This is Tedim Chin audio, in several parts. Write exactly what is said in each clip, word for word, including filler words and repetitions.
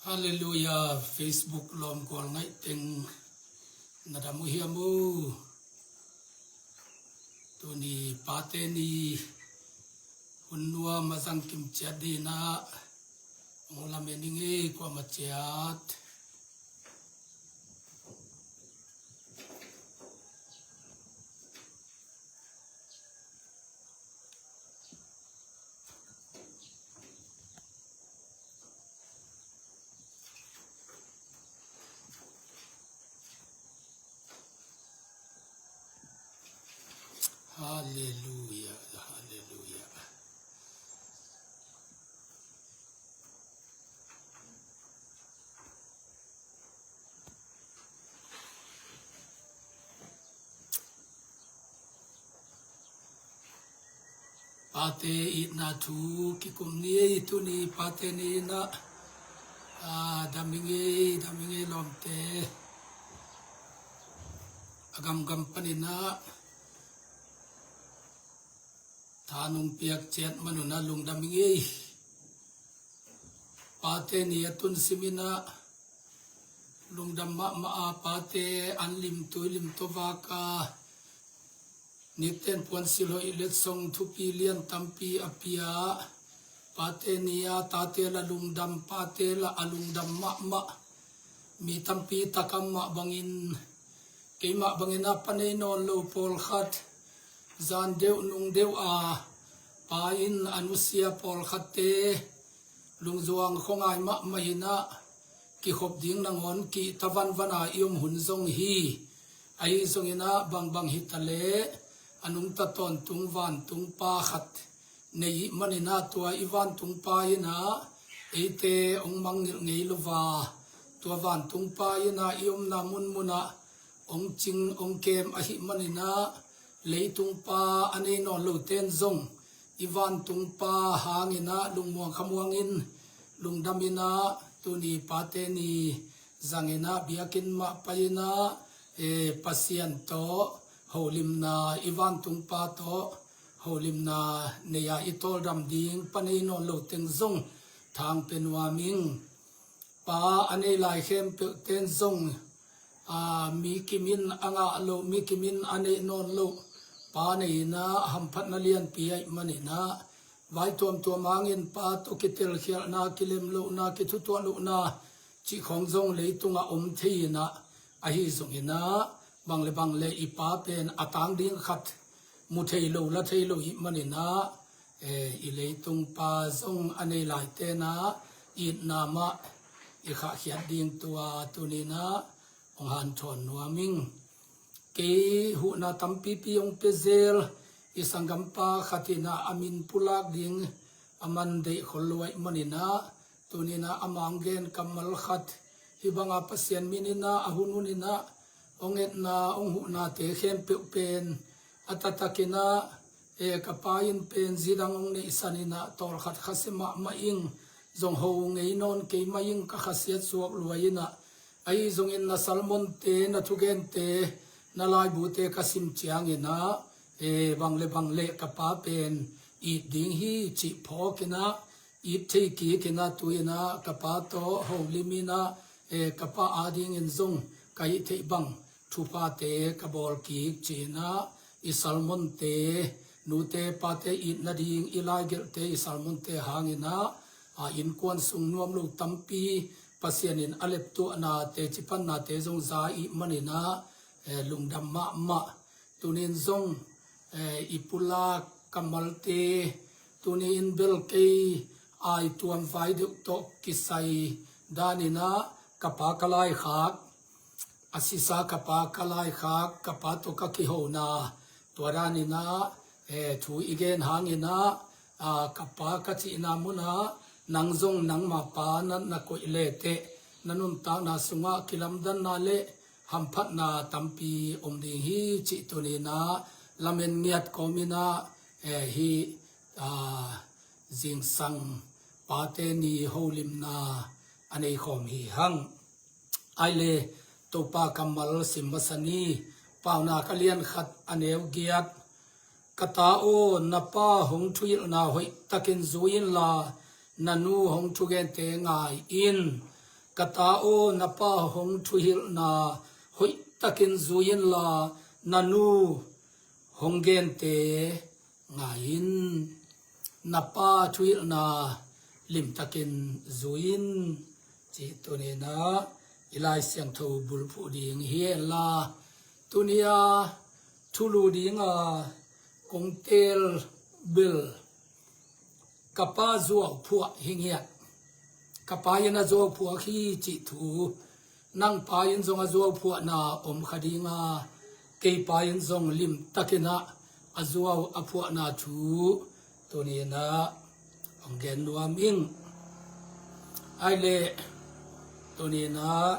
Halleluiah. Facebook lawm gual ngaih teng na dam uh hiam uh? Tuni Pate ni hun nuam a zang kim ciat dingin ah hong lamen ing ei, kuamah ciat. Halleluiah, halleluiah. Pate itna thu kikum ni ei. Tuni Pate ni in ah, ah, dam ing ei, dam ing ei lawmte. A gamgam panin ah tha nong piak ciat man un ah lungdam ing ei. Pate ni a tun simin ah lungdam mahmah a, pate an lim tui lim tawh vak a, nite'n puansilh hoih letsong thupi lian tampi a pia. Pate ni a tate la lungdam, pate la a lungdam mahmah. Mi tampi tak a mah bangin, keimah bangin a pa nei nawn lo pawlkhat, zan deuh nung deuh a pa in a nusia pawlkhatte lungzuang khuangai mahmah in ah kikhop ding nangawn kihta vanvan a i om hun zong hi. Ahi zongin ah bangbang hi ta leh a nungta tawntung vantung pa khat nei i hih manin ah tua i vantung pa in ah eite hong mangngilh ngei lo a, tua vantung pa in ah i omna munmun ah hong cing hong kem ahih manin ah leitung pa a nei nawn lote'n zong i vantung pa hangin ah lungmuang khamuang in lungdam in ah tuni Pate ni zangin ah biakinn mah pai in ah, eh, Pasian tawh holimna, i vantung pa tawh holimna nei a i tawldam ding pa nei nawn lo teng zong thang pe nuam ing. Pa a nei lai khempeuhte'n zong, a, mi kimin a ngah lo, mi kimin a neih nawn lo pa nei in ah hamphatna lianpi ahih manin ah vai tuamtuam hangin pa tawh kitelkhialhna, kilemlohna, kithutuahlohna cih khawng zong leitungah om thei in ah, ahi zongin ah bang le bang le i pa pen a tang ding khat mu thei lo la thei lo i hih manin ah, eh, i leitung pa zong a nei laite'n ah itna mah i khahkhiat ding tua tuni in ah hong hanthawn nuam ing. Kei huhna tampipi hong pia zel i sanggampa khat in ah a min pulak ding a man deih khol lo ahih manin ah tuni in ah a mang gen kammal khat, hih banga Pasian min in ah a hun hun in ah hong etna hong huhnate khempeuh pen a taktak in ah, eh, ka pa in pen zi dang hong neihsan in ah tawlkhat khasia mahmah ing, zong ho ngei nawn kei mah ing, ka khasiat suak lua in ah, ahi zongin na sermonte, na thugente, na laibute ka sim ciangin ah, eh, bang le bang le ka pa pen it ding hi cih phawk in ah, it thei kik in ah tu in ah ka pa tawh holim in ah, eh, ka pa adingin zong ka hih theih bang thuphate ka bawl kik ci in ah i sermonte, nute pate it nading i laigelhte i sermonte hangin ah, a, innkuan sung nuam lo tampi Pasian in a leptuahna teci pannate zong za i hih manin ah, eh, lungdam mahmah. Tuni in zong, eh, i pulak kammalte, tuni in bel kei aituam vai deuh tawh kisai dan in ah ka pa ka laikhak, a sisa ka pa ka laikhak, ka pa tawh ka kihona, tua dan in ah, eh, thu i gen hangin ah, ah, ka pa ka cihna mun ah nang zong nangma pa na, na koih le teh na nuntakna sungah kilamdanna le hamphatna tampi om ding hi cih tuni in ah lamen ngiat kawmin ah, eh, hih, ah, zingsang Pate ni holimna a nei khawm hi hang. Ai le, Topa kammal sim masa ni. Paunak a lian khat a neu giat. Ka ta aw, na pa hong thuhilhna hoih takin zui inla, na nu hong thugente ngai in. Ka ta aw, na pa hong thuhilhna hoih takin zui inla, na nu hong gente ngai in. Na pa thuhilhna limtakin zui in, cih tuni-in ah i Lai Siangtho bulphuh ding hi henla. Tuni-a thulu dinga kong teel bel ka pa zuauphuah hi ngiat. Ka pa in a zuauphuah hi cih thu, nang pa in zong a zuauphuahna om kha dinga, kei pa in zong limtakin ah a zuau a phuahna thu tuni-in ah hong gen nuam ing. Ai leh, tuni-in ah,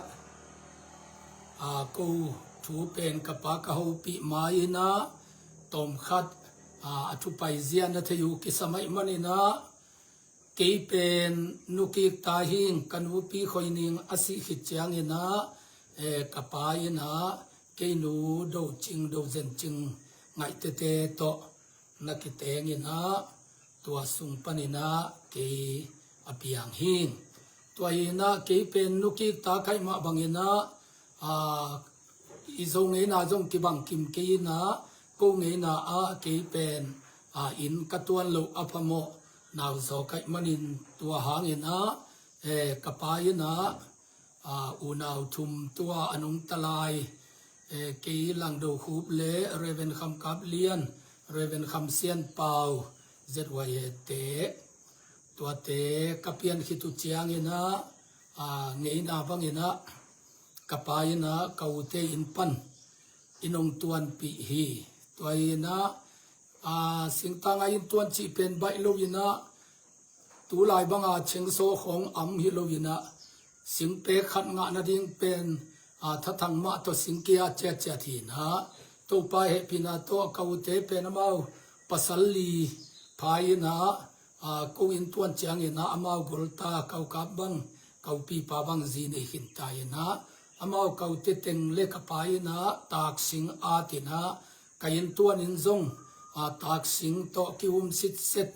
a, ko thu pen ka pa ka hopih ma-in ah, tawmkhat, a, a thupai zia na thei uh kisam ahih manin ah, kei pen nukik ta hing, ka nupi Khoi Ning a sih khit ciangin ah, eh, ka pa in ah kei nu Do Cing, Do Zen Cing Ngaih tete tawh na kiteng in ah, tua sung panin ah kei a piang hing. Tua hi-in ah kei pen nukik ta ka hih mah bangin ah, a, i Zo ngeina zong kibang kim kei in ah, ko ngeina ah kei pen, a, inn ka tuan loh a phamawh nauzaw ka hih manin, tua hangin ah, eh, ka pa in ah, a, unau thum tua a nungta lai, eh, kei Lang Do Khup le Reverend Kham Kap Lian, Reverend Kham Sian Pau, Z Y A te, tuate ka pian khit uh ciangin ah, a, ngeina bangin ah, ka pa in ah ka ute inn pan inn hong tuanpih hi. Tua hi-in ah, a, singtanga inn tuan cih pen baih lo-in ah, tu lai banga chainsaw khawng om hi lo-in ah, singpek khat ngah nading pen, a, thathang mah tawh sing kia ciatciat hi-in ah, Topa hehpihna tawh ka ute pen amau pasal li pha in ah, a, ko inn tuan ciangin ah amau golta, ka u Kap bang, ka u Pipa bang zi nei khin ta in ah, amau ka ute teng le ka pa in ah taksing at in ah, ka inn tuan in zong, a, taksing tawh ki-um sitset,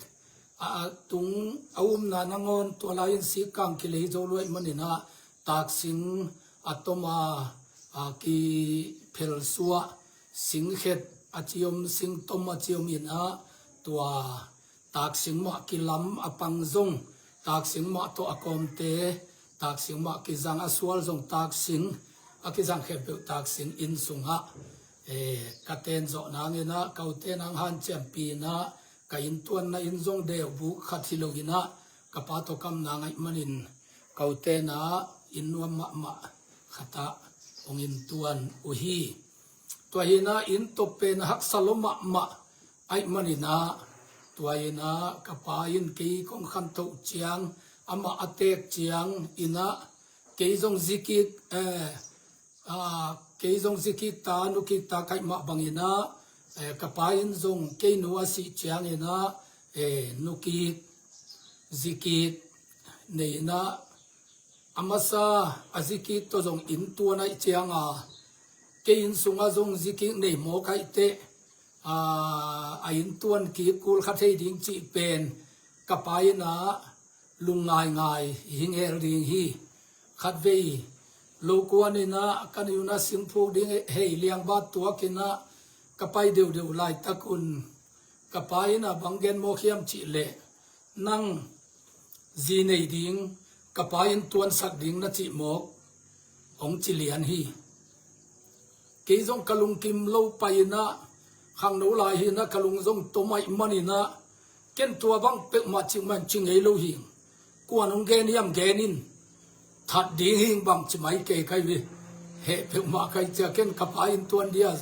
a, a tung a umna nangawn tua lai-in sikkang kilei zo lua ahih manin ah, taksing a tom a, a, kiphelsuah, singkhet a ci om, singtom a ci om in ah, tua taksing mah kilam a pang zong, taksing mah tawh a kawmte, taksing mah kizang a sual zong taksing, a kizang khempeuh taksing inn sungah, eh, ka ten zawh nangin ah, ka ute nang hanciampih in ah, ka inn tuanna inn zong deubuk khat hi lo-in ah, ka pa tawh kamna ngaih manin, ka ute na inn nuam mahmah khatah hong inn tuan uh hi. Tua hi-in ah inn tawp pen a haksa lo mahmah ahih manin ah, tua hi-in ah ka pa in kei kong khanthoh ciang, amah a teek ciangin ah, kei zong zikik, eh, a, kei zong zikik ta, nukik ta ka hih mah bangin ah, eh, ka pa in zong kei nu a sih ciangin ah, eh, nukik, zikik nei in ah, a masa a zikik tawh zong inn tuan ahih cianga, kei inn sungah zong zikik nei mawk ahih teh, a, a inn tuan kik kul kha thei ding cih pen ka pa in ah lungngaingai hi ngel ding hi. Khatvei lo kuan in ah ka nu in ah singphuk ding hei liangbat tuak in ah ka pai deuhdeuh laitak un, ka pa in ah bang gen mawk hiam cih leh, nang zi nei ding, ka pa inn tuansak ding na cih mawk hong ci lian hi. Kei zong ka lungkim lo pai in ah, khangno lai hi-in ah ka lung zong tom ahih manin ah, ken tua bang peuhmah cih man ci ngei lo hing. Kuan hong gen hiam gen in, that ding hing bang ci mai kei ka hi ve. Heh peuhmah ka hih ciang ken ka pa inn tuan dia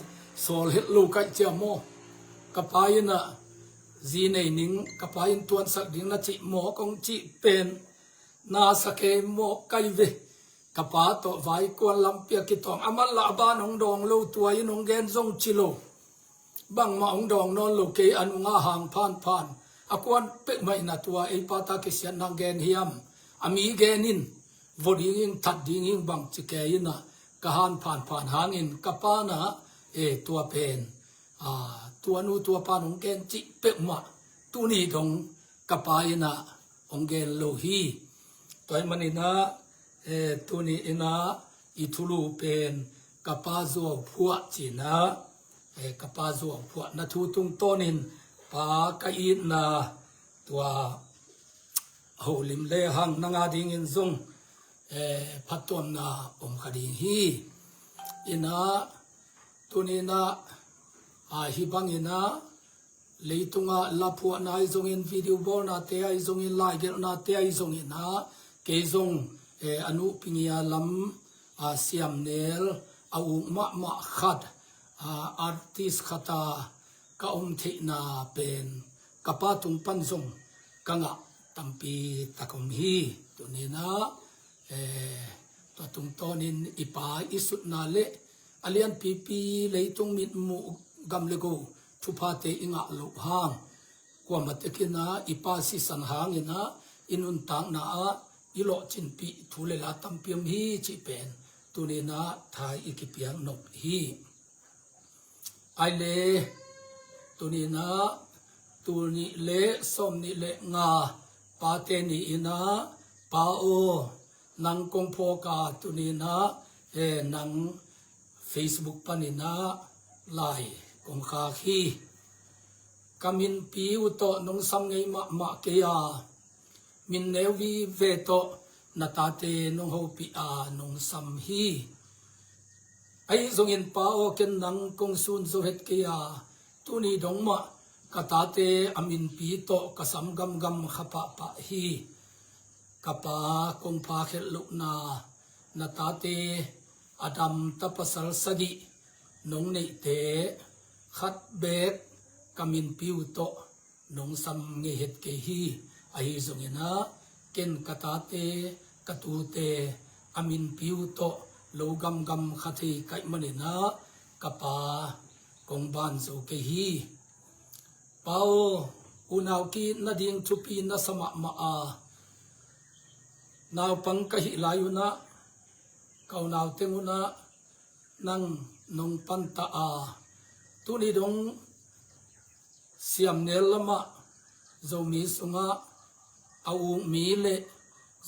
sawl het lo ka hih ciang maw. Ka pa in ah zi nei ning, ka pa inn tuansak ding na cih mawk hong cih pen na sa kei mawk ka hi ve. Ka pa tawh vaikuan lampi a kitawng, a man lah a ban hong dawng lo, tua in hong gen zong ci lo. Bangmah hong dawng nawn lo, kei a nungah hang phanphan. A kuan peuhmah in ah tua ei pa ta kisiatna gen hiam, a mi gen in, vua ding hing, that ding hing bang ci kei in ah, ka han phanphan hangin ka pa in ah, eh, tua pen, a, tua nu tua pa in hong gen cih peuhmah tuni dong ka pa in ah hong gen lo hi. Tua ahih manin ah, Eh, tuni inah i thulu pen ka pa zuau phuah cinah, eh, ka pa zuau phuah na thu tungtawnin pa ka itna tua holim le hang nanga dingin zong, eh, phattuamna om kha ding hi. Inah tuninah, ah, hih banginah leitungah laphuahna ahi zongin, video bawlnate ahi zongin, laigelhnate ahi zonginah kei zong, eh, a nuhpingia lam, ah, siamnel a uk mahmah khat, ah, artist khata ka om theihna pen ka pa tung pan zong ka ngah tampi tak om hi. Tuninah, eh, tua tungtawnin i pa i sutna le a lianpipi leitung mitmuh gam le go thuphate i ngah loh hang kuamah tekinah i pa sisan hanginah i nuntakna ah i lawhcinpih thu le la tampi om hi cih pen tuninah thai i kipiak nop hi. Ai le, tuninah tul nih le sawm nih le nga pate ni inah, pa aw, nang kong phawk a, tuninah, eh, nang Facebook paninah lai kong khak hi. Ka minpi uh tawh nong sam ngei mahmah kei a, min neu vive tawh na tate nong hopih a nong sam hi. Ahi zongin pa aw, ken nang kong sun zo het kei a, tuni dong mah ka tate a minpi tawh ka sam gamgam kha pahpah hi. Ka pa kong pha khelh lohna, na tate a dam ta pasal sagih nong neihte khat beek ka minpi uh tawh nong sam ngei het kei hi. Ahi zonginah ken ka tate ka tute a minpi uh tawh lo gamgam kha thei kaih maninah ka pa kong ban zo kei hi. Pa aw, unau ki nading thupi na sa mahmah a, naupang ka hih lai unah ka unau teng unah nang nong panta a, tuni dong siamnel lamah Zomi sungah a ukmi le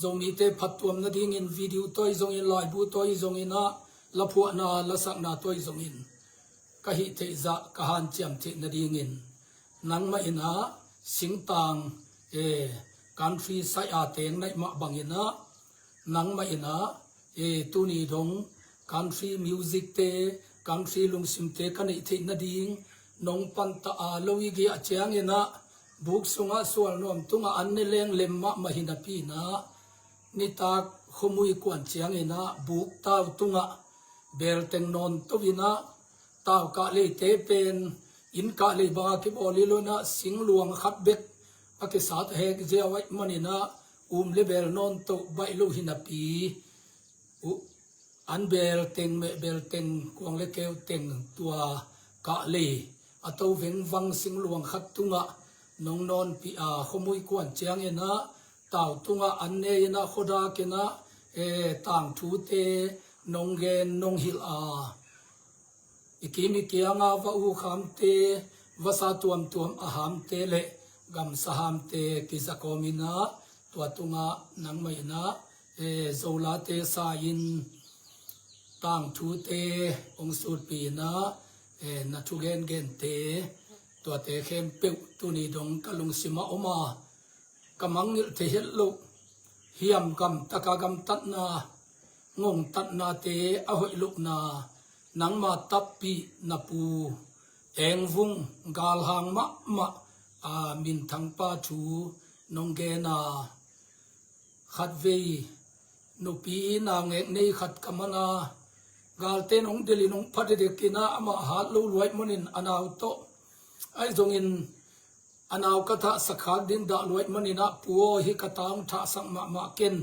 Zomite phattuam nadingin video tawh ahi zongin, laibu tawh ahi zonginah, laphuahna lasakna tawh ahi zongin ka hih theihzah ka hanciam theih nadingin nangmah inah singtang, eh, country side a teng naih mah banginah nangmah inah, eh, tuni dong country music te, country lungsimte ka neih theih nading nong panta a, lo i giah cianginah buk sungah sual nuam tungah an ne leng lem mahmah hi napi inah, nitak khuamui kuan cianginah buk tau tungah belteng nawn to inah, tau kah leite pen inn kah lei banga kibawl hi lo inah, singluang khat bek a kisat hek ziau aih maninah um le bel nawn to baih lo hi napi uh, an belteng, meh belteng, kuang le keu teng, tua kah lei a to vengvang singluang khat tungah nong nawnpih a, khuamui kuan cianginah tau tungah an ne inah, khuadak inah, eh, tangthute nong gen nong hilh a, i kim i kianga va ukhamte, vasa tuamtuam a hamte le gamsa hamte kizakawm inah, tua tungah nangmah inah, eh, zolate sa-in tangthute hong sulpih inah, eh, na thugengente, tuate khempeuh tuni dong ka lungsimah om a, ka mangngilh thei het loh hiam, gamtaka gamtatna, ngongtatnate a hoih lohna, nangma tappih na pu Engvung galhang mahmah a minthangpa thu nong gen a, khatvei nupi naungek nei khat ka man a, galte nong delhin hong pha dedekinah amah hat lo luaih manin a nau tawh ahi zongin a nau ka thahsak khak ding dah luaih maninah, pu aw, hih ka ta hong thahsak mahmah ken,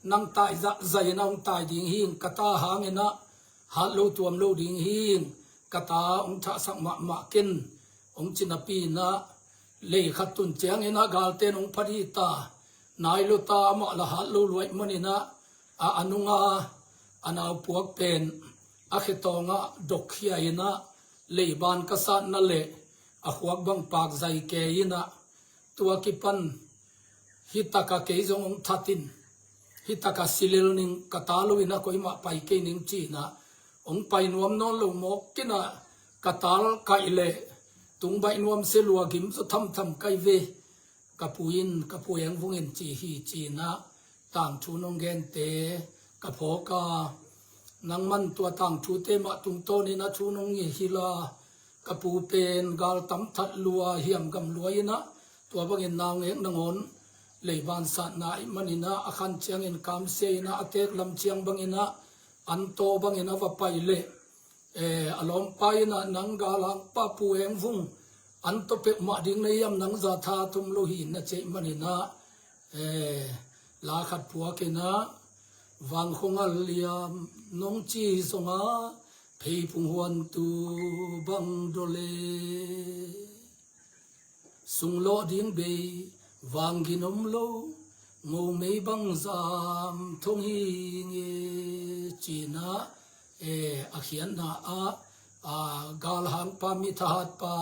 nang tai zahzah inah hong tai ding hing, ka ta hanginah hat lo tuam lo ding hing, ka ta hong thahsak mahmah ken, hong ci napi inah, lei khat tun cianginah galte nong pha dih ta, nai lo ta, amah la hat lo luaih maninah, a, a nunga a naupuak pen a khetawngah dokkhia inah, leiban ka satna le a khuak bang pakzai ke inah, tua kipan hih taka kei zong hong thatin, hi taka si lel ning, ka ta lo in a koimah pai kei ning ci-in a, hong pai nuam nawn lo mawk in a, ka tal kaih leh tung baih nuam se lua, gim zaw thamtham kai ve, ka pu in, ka pu Eng Vung in ci hi ci-in a, tangthu nong gente ka phawk a, nangman tua tangthute mah tungtawn in a thu nong hilh a, ka pu pen gal tam that lua, hiam gam lua in a, tua bangin naungek nangawn leiban satna ahih manin a, a khan ciangin kamsia in a, a teek lam ciang bangin a, an taw bangin a va pai leh, eh, a lawmpa in a, nang galhangpa Pu Eng Vung an taw peuhmah ding na hiam, nang za tha tum lo hi na ci ahih manin a, eh, la khat phuak in a, vang khuangal liam nong ci hi zong a, pheiphung huantu bang daw le, sunglawh ding bei vang gin om lo, ngomei bang zam thong hi nge ci-in a, eh, a khiatna ah, a, galhangpa, mi thahatpa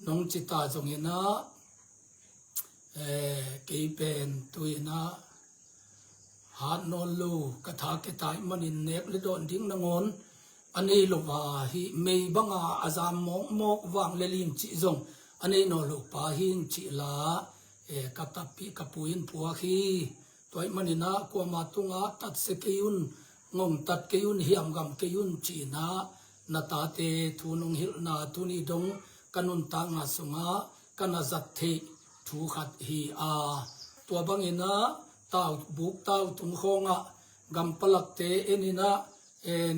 nong ci ta zongin a, eh, kei pen tu-in a hat nawn lo, ka tha kei ta ahih manin nek le dawn ding nangawn a nei lo a, hih mei banga a zam mawkmawk vang le lim cih zong a nei nawn lo pa hi ing cih la, eh, ka tappih ka pu in phuak hi. Tua ahih manin a, kuama tungah tatsia kei un, ngongtat kei un, hiamgam kei un ci-in a, na tate thu nong hilhna tuni dong ka nuntakna sungah ka na zat theih thu khat hi a, tua bangin a, tau, buk tau tung khawngah gampalakte en in a, en,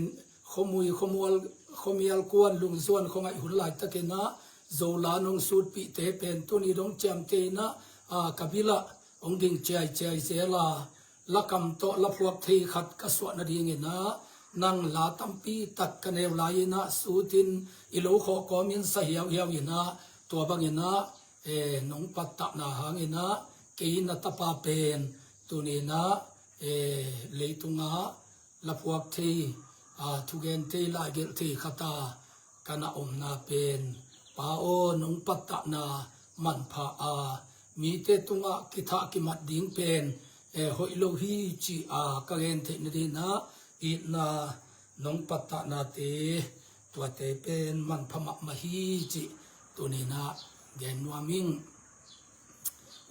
khuamui, khuamual, khuamial kuan lungzuan khuangaih hun laitakin a, Zola nong sutpihte pen tuni dong ciamteh in a, a, ka bil ah hong ging ciaiciai zel a, lakam tawh laphuak thei khat ka suah nadingin a, nang la tampi tak ka neu lai-in a, sutin i lo khawh kawmin sa hiauhiau in a, tua bangin a, eh, nong pattahna hangin a, kei na tapa pen tuni-in a, eh, leitungah laphuak thei, a, thugen thei, laigelh thei khat a ka na omna pen, Pa aw, nong pattahna manpha a, mite tungah kithah kimat ding pen, eh, hoih lo hi ci-a ka gen theih nadingin a, itna, nong pattahnate, tuate pen manpha mahmah hi cih tuni-in a gen nuam ing.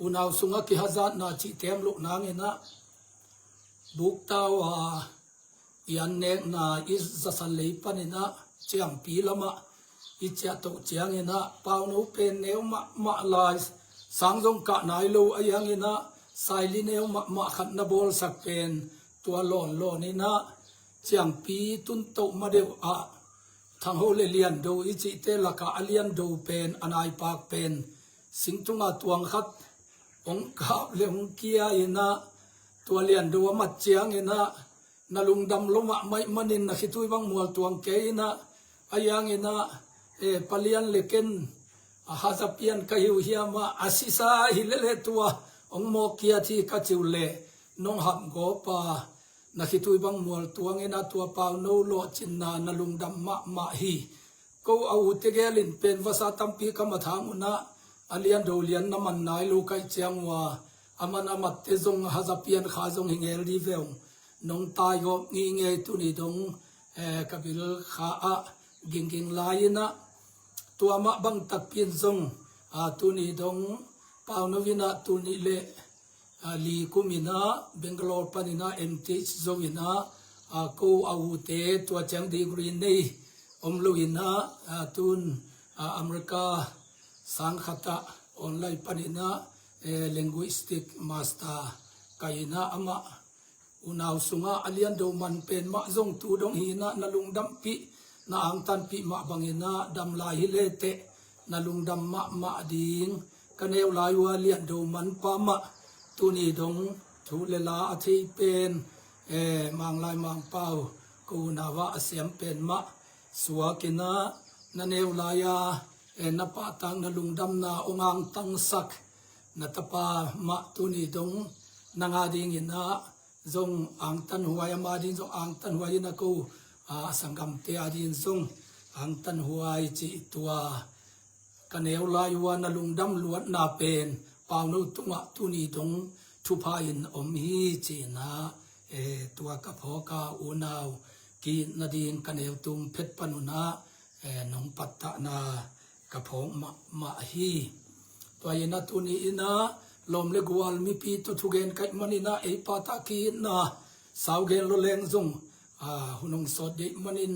Unau sungah kihazatna cihte om loh nangin a, buk tau a, i an nekna i zasan lei panin a, ciangpi lamah i ciahtoh ciangin a, Pauno pen neu mahmah lai, sang zong kah nai lo, ahi hangin a, saili neu mahmah khat na bawlsak pen, tua lawnlawn in a, ciangpi tuntoh madeuh ah, Thangho le Liando i cihte lakah a Liando pen, a naipak pen, singtunga tuang khat hong kap le hong kia in a, tua Liando a mat ciangin a, na lungdam lo mahmah ahih manin na khitui bang mual tuang kei in a, ahi hangin a, eh, Pa Lian le ken, a, haza pian ka hi uh hiam a, a sisa hi lele tua hong mawk kiat hi ka ci uh leh, nong hap gawp a, na khitui bang mual tuang in a, tua Pauno lawhcinna na lungdam mahmah hi. Ko a ute gel in pen vasa tampi ka mat hang un a, a Liando lian na man nai lo ka hih ciang uh a, a man a matte zong haza pian kha zong hi ngel dih ve ung. Nong taigawp ngingei tuni dong, eh, ka bil kha ah gingging lai in a, tua mah bang takpi in zong, a, tuni dong Pauno in a, tuni le, a, li kum in a, Bangalore panin a M Th zo in a, a, ko a ute tua ciang degree nei om lo in a, a, tun, a, America sang khat ah online panin a, eh, linguistic master kai in a, amah unau sungah a Liando man pen mah zong tu dong hi in a, na lungdampih, na angtanpih mah bangin a, dam lai hi leteh na lungdam mahmah ding. Ka neu lai uh a Liando manpa mah tuni dong thu le la a thei pen, eh, Manglai Mangpau, ko unau ah a siam pen mah suak in a, na neu lai a, eh, na pahtak, na lungdamna hong angtangsak na tapa mah tuni dong nang a dingin a zong angtanhuai, ama ding zong angtanhuai in a, ko, a, a sanggamte a dingin zong angtanhuai cih tua ka neu lai uh a na lungdam luatna pen Pauno tungah tuni dong thupha in om hi, ci-in ah, eh, tua ka phawk a, unau ki-it nading ka neu tung phet pan un ah, eh, nong pattahna ka phawk mahmah hi. Tua hi-in ah tuni-in ah lawm le gual mipi tawh thugen ka hih manin ah ei pattah ki-itna sau gen lo leng zong, ah, hun hong sawt ding ahih manin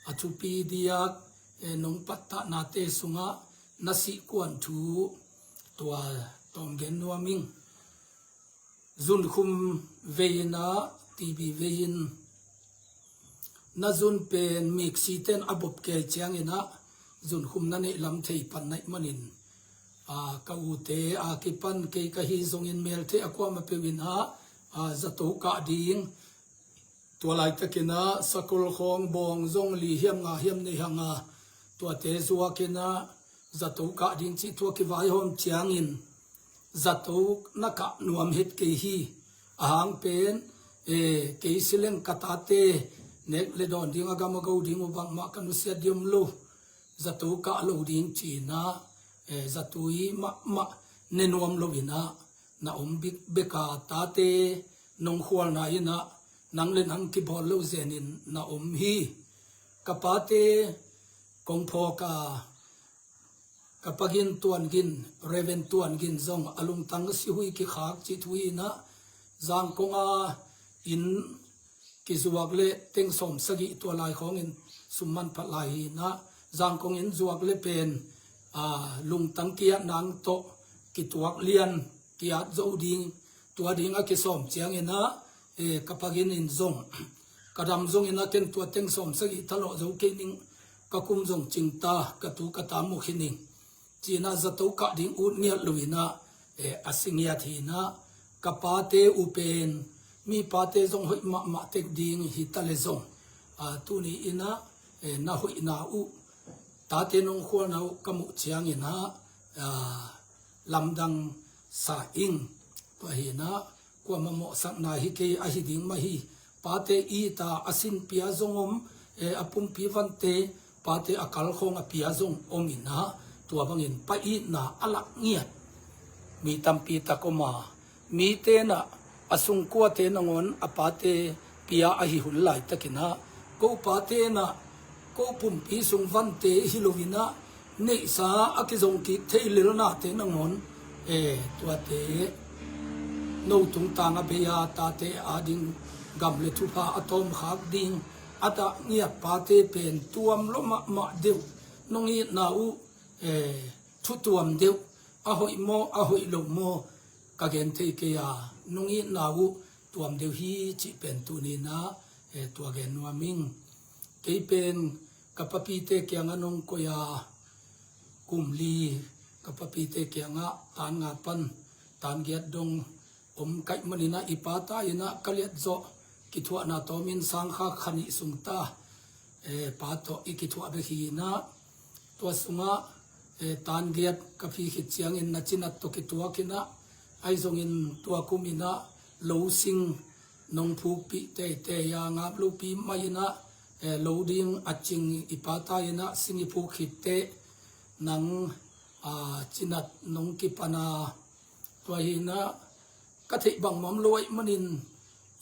a thupi diak, eh, nong pattahnate sungah na sih kuan thu tua tawm gen nuam ing. Zunkhum vei-in ah, T B vei-in na zun pen miksi ten a bop kei ciangin ah zunkhum na neih lam thei pan na hih manin, ah, ka ute a kipan kei ka hi zongin mel thei a kuamah peuh in ah, ah, zato kah ding, tua laitakin ah sakol khawng bawng zong li hiam nga hiam nei hang a, tuate zuakin ah zato kah ding cih thu a kivaihawm ciangin zato na kah nuam het kei hi. A hang pen, eh, kei si leng ka tate nek le dawn ding a gam a go ding uh bangmah ka nusiat ding om lo. Zato kah lo ding ci-in ah, eh, zatui mahmah ne nuam lo-in ah na om bek, bek a, tate nong khualna in ah nang le nang kibawl lo zenin na om hi. Ka pate kong phawk a, ka pa Gin Tuan Gin, Reverend Tuan Gin zong a lungtang sihui kikhak cih thu hi-in ah, Zangkong a inn kizuak le teng sawm sagih tua lai khawngin sum manphat lai hi-in ah, Zangkong inn zuak le pen, ah, lungtang ki-at nang tawh kituak lian ki-at zo ding, tua ding a kisawm ciangin ah, eh, ka pa Gin in zong, ka dam zongin ah ken tua teng sawm sagih thalawh zo kei ning, ka kum zong cing ta, ka tu ka ta mu khin ing, ci-in ah zato kah ding ut ngiat lo-in ah, eh, a si ngiat hi-in ah, ka pate uh pen mi pate zong hoih mahmah tek ding hi ta le zong, ah, tuni-in ah, eh, na hoihna uh, tate nong khualna uh ka muh ciangin ah, ah, lamdang sa ing. Tua hi-in ah kuamah mawhsakna hi kei, ahi ding mah hi. Pate it a, a sin pia zong om, eh, a pumpi vante pate a kal khawng a pia zong om-in ah, tua bangin pa itna a lak ngiat mi tampi tak om a, mite in ah a sungkuate nangawn a pate pia ahi hun laitakin ah, ko pate in ah ko pumpi sung vante hi lo-in ah neihsa a kizong kik thei lelnate nangawn, eh, tuate no tungtang a bei a, tate ading gam le thupha a tawmkhak ding a dah ngiat pate pen tuam lo mahmah deuh, nong itna uh, eh, thu tuam deuh, a hoih maw, a hoih lo maw, ka gen thei kei a, nong itna uh tuam deuh hi cih pen tuni-in ah, eh, tua gen nuam ing. Kei pen ka papite kiangah nong koih a, kum li ka papite kiangah tan nga pan tan giat dong om ka hih manin ah, i pata in ah ka liat zawh kithuahna tawmin sangkha kha nih sung ta, eh, pa tawh i kithuah bek hi-in ah, tua sungah, eh, tan giat ka phi khit ciangin na cinat tawh kituak in ah, ahi zongin tua kum in ah lo sing nong phukpih teitei a, ngap lopi mah in ah, eh, lo ding a cing i pata in ah sing i phuk khit teh nang, ah, cinat nong kipan a, tua hi-in ah ka theih bangmah om lo ahih manin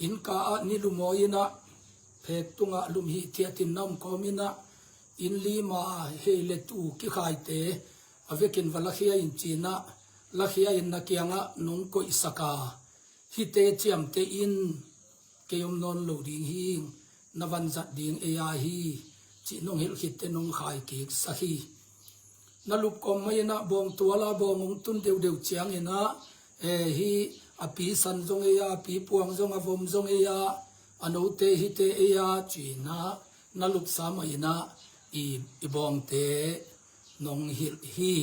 innka ah ni lum awi in ah, phek tungah lum hih thiatin na om kawmin ah, inn lim a hei le tu kikhaite a vekin va lakhia in ci-in ah, lakhia in na kiangah nong koihsak a, hihte ciamteh in, kei om nawn lo ding hi, na vanzat ding ei a hi, cih nong hilh khit teh nong khai kiksak hi. Na lup kawm mah in ah bawng tual a bawng hong tun deuhdeuh ciangin ah, eh, hih a pi san zong ei a, a pi puang zong, a vom zong ei a, a note hihte ei a, ci-in ah na lupsa mah in ah i, i bawngte nong hilh hi.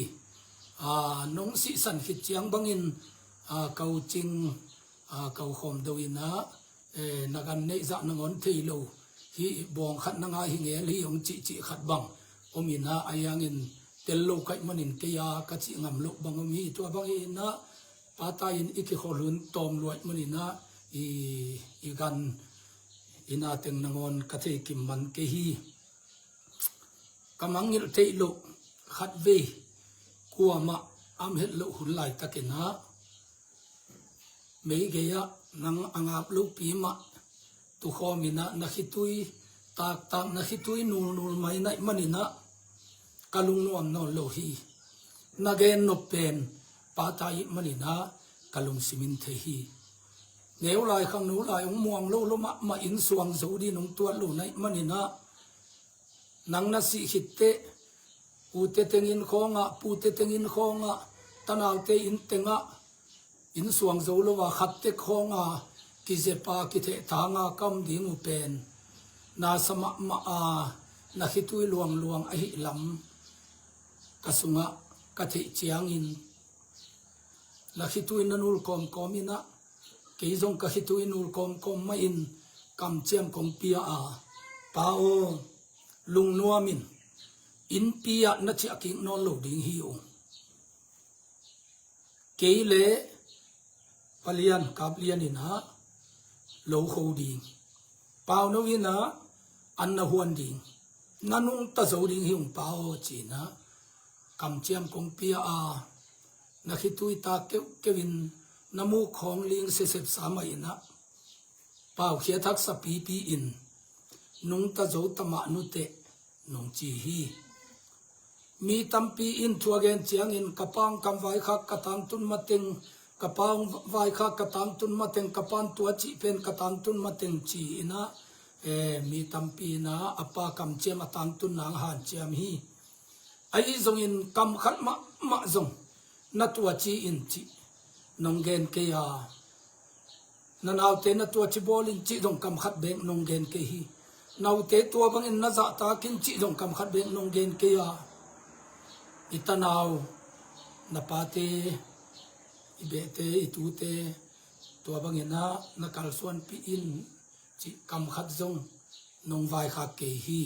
Ah, nong sihsan khit ciang bangin, ah, ka u Cing, ah, ka u Khawm Do in ah, eh, na gan neih zah nangawn thei lo, hih bawng khat na ngah hi ngel hi, hong cihcih khat bang om in ah, ahi hangin tel lo ka hih manin kei a ka cih ngam loh bang om hi. Tua bang hi in ah, pata in i kikholh hun tawm lua ahih manin ah, i, i gan i na teng nangawn ka thei kim man kei hi. Ka mangngilh theih loh khatvei, kuamah a om het loh hun laitakin ah, Meigei ah nang a ngap lopi mah tukhawm in ah, na khitui taktak, na khitui nulnul mai na hih manin ah ka lungnuam nawn lo hi. Na gen nop pen pata hih manin ah ka lungsim in thei hi. Neu lai khangno lai hong muang lo lo mahmah, inn suang zo dingin hong tuat lo na hih manin ah, nang na sih khit teh ute teng inn khawngah, pute teng inn khawngah, tanaute inn tengah, inn suang zo lo a khat tek khawng a kizep a kithehthang a ka om ding uh pen na sa mahmah a, na khitui luangluang ahih lam ka sungah ka theih ciangin, na khitui na nul kawmkawm in ah, kei zong ka khitui nul kawmkawm mah in kamciam kong pia a, Pa aw, lungnuam in, innpi ah na ciah kik nawn lo ding hi ung. Kei le palian kaplian in ah lo kho ding, pauno in ah an na huan ding, na nungta zo ding hi ung Pa aw, ci-in ah kamciam kong pia a, na khitui tak keuhkeuh in na muk khawng ling sesep sa mah in ah, paukhiat haksa pipi in, nungta zo ta mah nu teh, nong ci hi. Mi tampi in thu a gen ciangin, ka pa hong kam vaikhak ka tangtun mateng, ka pa hong vaikhak ka tangtun mateng, ka pa'n tua cih pen ka tangtun mateng, ci-in ah, eh, mi tampi in ah a pa kamciam a tangtun nang hanciam hi. Ahi zongin kam khat mahmah zong na tua ci in cih nong gen kei a, na naute na tua ci bawl in cih zong kam khat bek nong gen kei hi. Naute tua bangin na zahtak in cih zong kam khat bek nong gen kei a, i tanau, na pate, i behte, i tute tua bangin ah na kalsuanpih in cih kam khat zong nong vaikhak kei hi.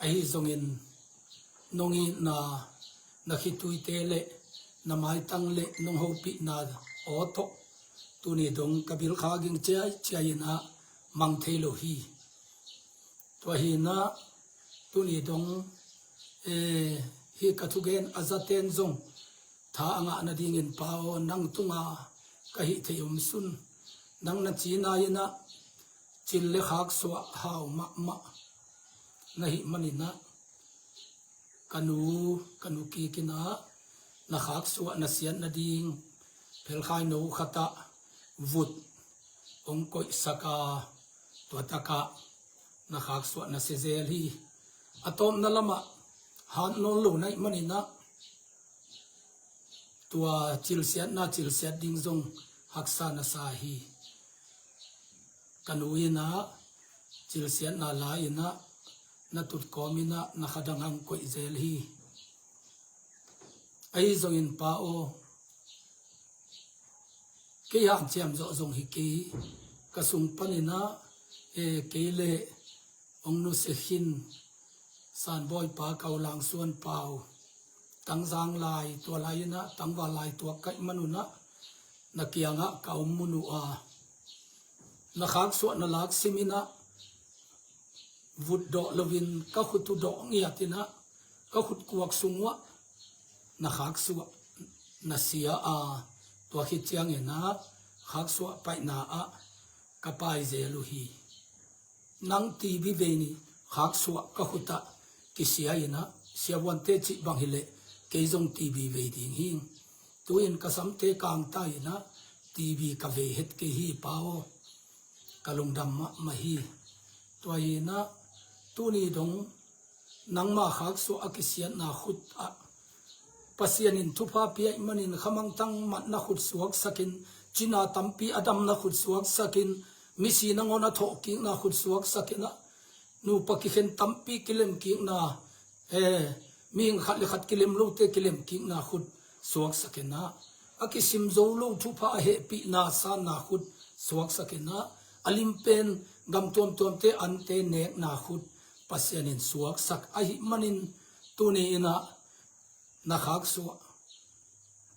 Ahi zongin nong itna, na khituite le na maitang le nong hopihna aw tawh tuni dong ka bilkha ging ciaiciai in ah mang thei lo hi. Tua hi in ah tuni dong, eh, hih ka thugen a zaten zong tha a ngah nadingin Pa aw, nang tunga ka hih theih om sun, nang na cina in ah cil le khaksuah hau mahmah na hih manin ah, ka nu, ka nu kik in ah na khaksuah na siat nading phelkhai no khat ah vut hong koihsak a, tua tak ah na khaksuah na sia zel hi. A tawpna lamah hat nawn lo na hih manin ah, tua cilsiatna cilsiat ding zong haksa na sa hi. Ka nu in ah cilsiatna la in ah na tutkawm in ah na kha dang hong koih zel hi. Ahi zongin Pa aw, kei hanciam zawh zong hi kei, ka sung panin ah, eh, kei le hong nusia khin Sanbawipa Kau Lang Suan Pau, Tangzang lai, tua lai in ah tangval lai tuak ka hih manun ah na kiangah ka om mun uh a, na khaksuah na lak sim in ah vut dawh loin ka khut uh dawh ngiat in ah, ka khut kuak sung uah na khaksuah na sia a, tua khit ciangin ah khaksuah paihna ah ka pai zel uh hi. Nang T B vei ni, khaksuah ka khut ah kisia in ah, siavuante cih bang hileh kei zong T B vei ding hi. Tu-in ka samte kangta in ah T B ka vei het kei hi Pa aw, ka lungdam mahmah hi. Tua hi in ah tuni dong nangma khaksuah a kisiatna khut ah Pasian in thupha pia ahih manin khamangthang matna khut suaksakin, cina tampi a damna khut suaksakin, misi nangawn a thawhkikna khut suaksakin ah, nupa kikhen tampi kilemkikna, eh, mihing khat le khat kilem lote kilemkikna khut suaksakin ah, a kisim zo lo thupha a hehpihna sanna khut suaksakin ah, a lim pen gam tuamtuamte ante nekna khut Pasian in suaksak ahih manin tuni in ah na khaksuah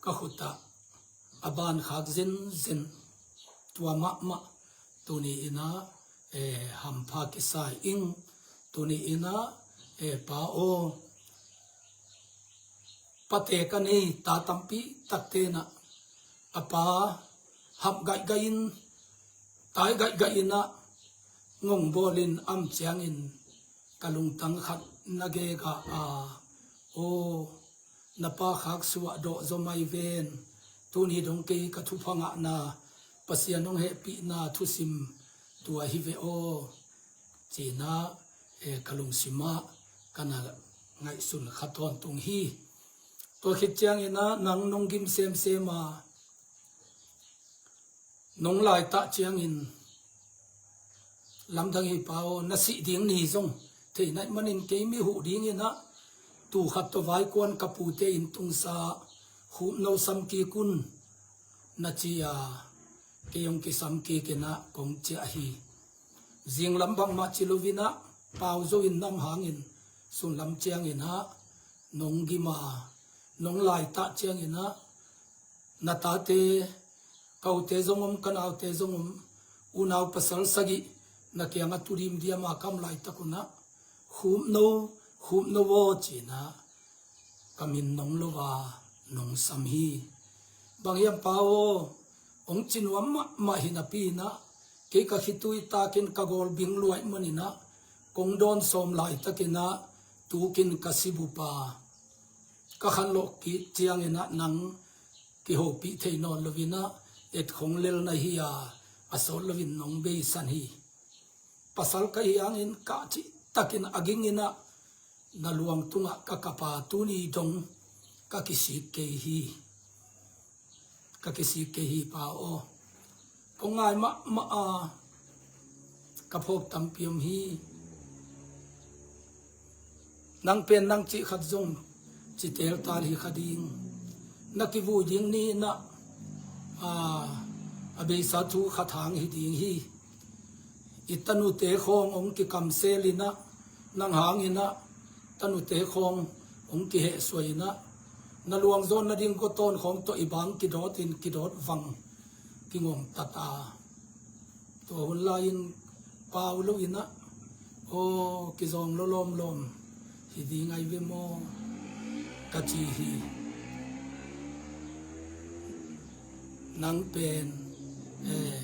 ka khut ah a ban khak zenzen tua mahmah tuni in ah, eh, hampha kisai ing. Tuni in ah, eh, Pa aw, pate ka nei ta tampi takte in ah A pa hap gaihgaih in, tai gaihgaih in ah ngong bawlin am ciangin ka lungtang khat na gega a, aw, na pa khak suah dawh zaw mai ven, tuni dong kei ka thupha ngahna, Pasian hong hehpihna thusim tua hi ve aw, cina, eh, ka lungsimah ka na ngaihsun kha tawntung hi. Tua khit ciangin ah nang nong gim semsem a, nong laitah ciangin lamdang hi pa aw, na sih ding ni zong thei naih manin kei mi huh dingin ah tu khat tawh vaikuan ka pute in tungsa, khupno sam kik un, na ci a, kei hong kisam kik in ah kong ciah hi. Zinglam bangmah ci loin ah pau zo in nam hangin sunlam ciangin ah nong gim a, nong laitah ciangin ah na tate, ka ute zong om, ka naute zong om, unau pasal sagih na kiangah tu dimdiam a ka om laitak un ah, khupno, khupno aw cina ka min nong lo a nong sam hi. Bang hiam pa aw, hong ci nuam mahmah hi napi in ah kei ka khitui takin ka gawl bing luaih manin ah kong dawn sawm laitakin ah tukin ka sibup a, ka khanlawh kik ciangin ah nang kihopih thei nawn loin ah et khong lel na hi a, a sawt loin nong beisan hi. Pasal ka hi hangin kah cihtakin a ging in ah na luang tungah ka kap a, tuni dong ka kisik kei hi. Ka kisik kei hi pa aw. Kong ngai mahmah a, ka phawk tampi om hi. Nang pen nang cih khat zong ci teltal hi kha ding. Na kivui ding ni in ah, a, a beisa thu khat hang hi ding hi. I tanute khawng hong kikamsel in ah, nang hangin ah tanute khawng hong kihehsuai in ah, na luangzawn nading gawtawn khawng tawh i bang kidawt in kidawt vang kingawngtat a, tua hun lai-in pau lo in ah, aw, kizawng lo lawmlawm hi ding ahi ve maw, ka ci hi. Nang pen, eh,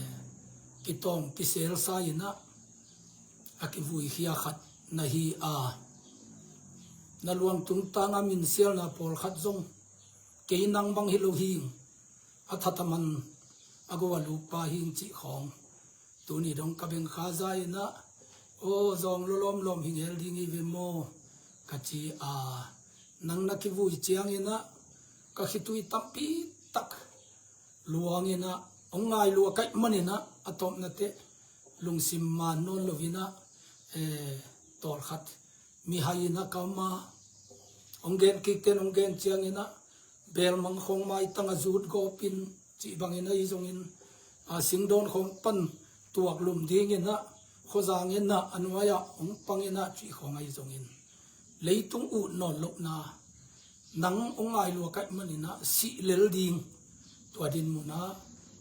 kitawng kiselsa in ah a kivuikhia khat na hi a, na luang tungtang a minsialna pawlkhat zong kei nang bang hi lo hing, a thathaman a go a lukpa hing cih khawng tuni dong ka bengkha za in ah, aw, zawng lo lawmlawm hi ngel ding hi ve maw, ka ci a, nang na kivui ciangin ah ka khitui tampi tak luang in ah, hong ngai lua kaih manin ah a tawpna teh lungsim man nawn lo in ah, eh, tawlkhat mihai in ah ka om a, hong gen kik ten hong gen ciangin ah belmang khawng maitang a zut gawp in cih bangin ahi zongin, a, singdawn khawng pan tuak lum dingin ah, khuazang in ah a nuai-ah hong pang in ah cih khawng ahi zongin, leitung ut nawn lohna nang hong ngai lua kaih manin ah sih lel ding, tua din mun ah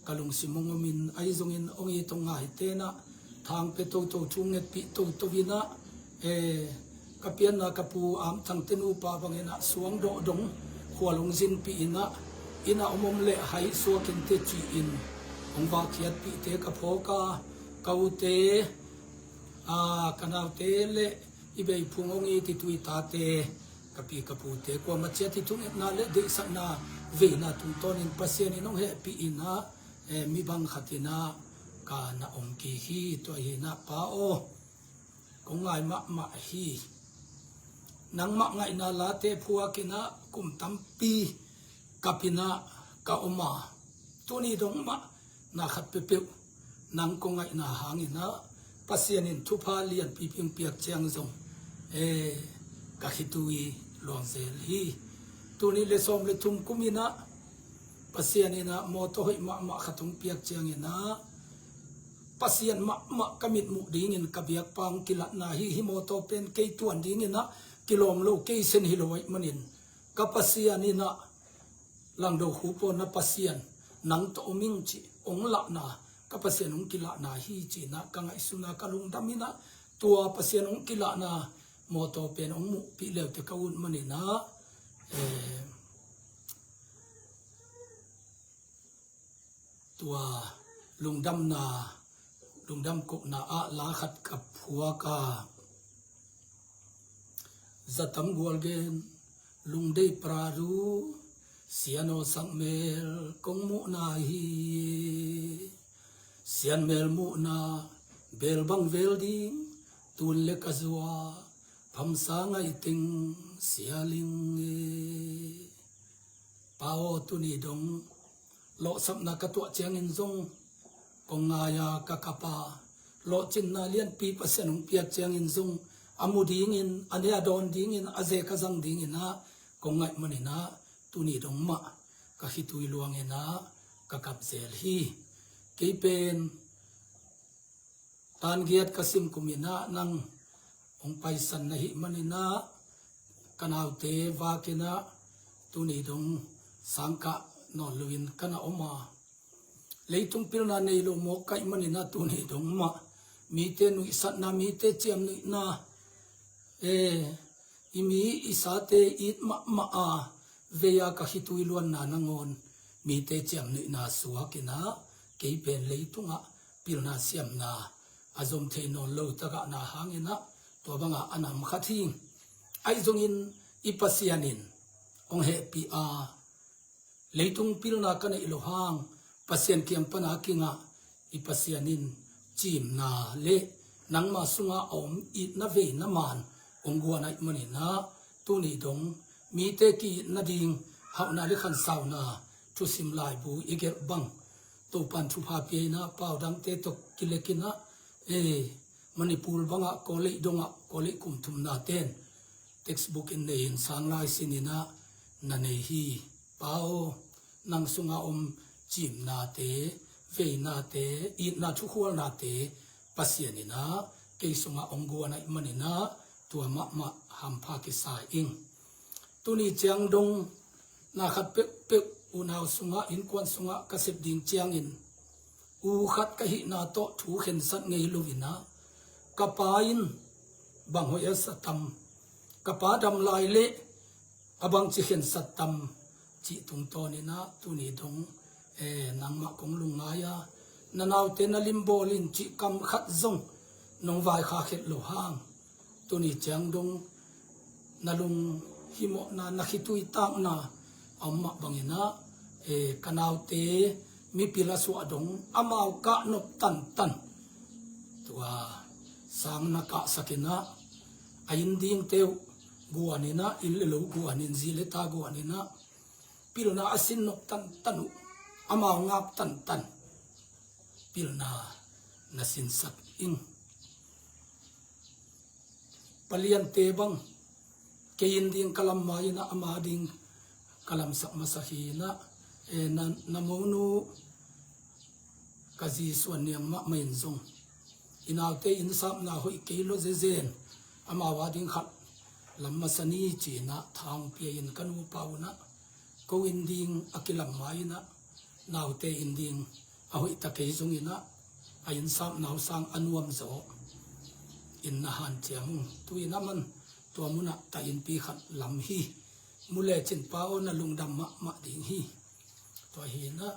ka lungsim hong om in ahi zongin, hong it hong ngai ten ah thang pia toto, thu ngetpih toto in ah, eh, ka pianna ka pu Am Thang te nupa bangin ah suang dawh dong khual hong zinpih in ah, inn ah om om leh haih suak in teh ci-in hong vakkhiatpihte ka phawk a, ka ute, a, ka naute le i beiphung hong it i tu i tate, ka pi ka pute, kuamah ciat i thungetna le deihsakna veina tungtawnin Pasian in hong hehpih in ah, eh, mi bang khat in ah ka na om kik hi. Tua hi in ah pa aw, kong ngai mahmah hi. Nangmah ngaihna late phuak in ah kum tampi kap in ah ka om a, tuni dong mah na khat peuhpeuh nang kong ngaihna hangin ah Pasian in thupha lianpipi hong piak ciang zong, eh, ka khitui luangzel hi. Tul nih le sawm le thum kum in ah Pasian in ah mawtaw hoih mahmah khat hong piak ciangin ah, Pasian mahmah ka mitmuh dingin ka biakpa hong kilatna hi. Hih mawtaw pen kei tuan dingin ah kilawm lo, kei sen hi lo ahih manin, ka Pasian in ah Langdo Khup aw, na Pasian, nang tawh om ing cih hong lahna, ka Pasian hong kilahna hi ci-in ah ka ngaihsun a, ka lungdam in ah, tua Pasian hong kilahna mawtaw pen hong muhpih leute ka ut manin ah, eh, Tua lungdamna, lungdam kohna ah la khat ka phuak a, zatam gual gen, lungdei praru, siano sak mel kong muhna hi. Sian mel muhna bel bang vel ding, tun le ka zua phamsa ngaih teng sia ling e. Pa aw, tuni dong lawhsapna ka tuah ciangin zong kong ngai a, ka kap a, lawhcinna lianpi Pasian hong piak ciangin zong a mu dingin, a ne a dawn dingin, a zek a zang dingin ah kong ngaih manin ah tuni dong mah ka khitui luangin ah ka kap zel hi. Kei pen tan giat ka sim kumin ah nang hong paisan na hih manin ah ka naute vakin ah tuni dong sangkah nawn loin ka na om a, leitung pilna nei lo mawk ka hih manin ah tuni dong mah mite nuihsatna, mite ciamnuihna, e, i mi i sate it mahmah a, vei a ka khitui luanna nangawn mite ciamnuihna suakin ah kei pen leitungah pilna siamna a zom thei nawn lo tagahna hangin ah tua bangah a nam khat hi. Ahi zongin i Pasian in hong hehpih a, leitung pilna ka neih loh hang Pasian kiang pana kingah i Pasian in cimna le nangma sungah a om itna veina man hong guan ahih manin ah tuni dong mite ki-itna ding hauhna le khansauna thusim laibu i gelh bang Topan thupha pia in ah pau dangte tawh kilekin ah, e, Manipur bangah kawleih dongah kawleih kum thumna ten textbook in nei in sang lai sinin ah na nei hi. Pa aw, nang sunga om cimnate, veinate, itna thukhualnate Pasian in ah kei sungah hong guan ahih manin ah tua mahmah hampha kisa ing. Tuni ciang dong na khat peuhpeuh unau sungah, innkuan sungah ka sep ding ciangin u khat ka hihna tawh thu khensat ngei loin ah ka pa in bang hoih a sa tam, ka pa dam lai leh a bangci khensat tam cih tungtawnin ah tuni dong, e, nangmah kong lungngai a, na naute na limbawl in cih kam khat zong nong vaikhak het loh hang tuni ciang dong na lunghimawhna, na khitui takna a om mah bangin ah, e, ka naute mipil a suah dong amau kah nop tantan tua sang na kahsakin ah a inn dingte uh guanin ah, inn le lo guanin, zi le ta guanin ah pilna a sin nop tantan uh, amau ngap tantan pilna na sinsak ing. Paliante bang kei inn ding ka lam mai in ah ama ding ka lamsak masa hi in ah, e, na, na monu ka zi Suan Niang mahmah in zong i naute innsapna hoih kei lo zezen, amau a ding khat lam masa ni ci-in ah tha hong pia in ka nupa un ah ko inn ding a kilam mai in ah naute inn ding a hoih ta kei zongin ah a innsapna uh sang a nuam zaw in na hanciam ung. Tu-in ah man tua munah ta innpi khat lam hi. Mu lecin pa aw, na lungdam mahmah ding hi. Tua hi in ah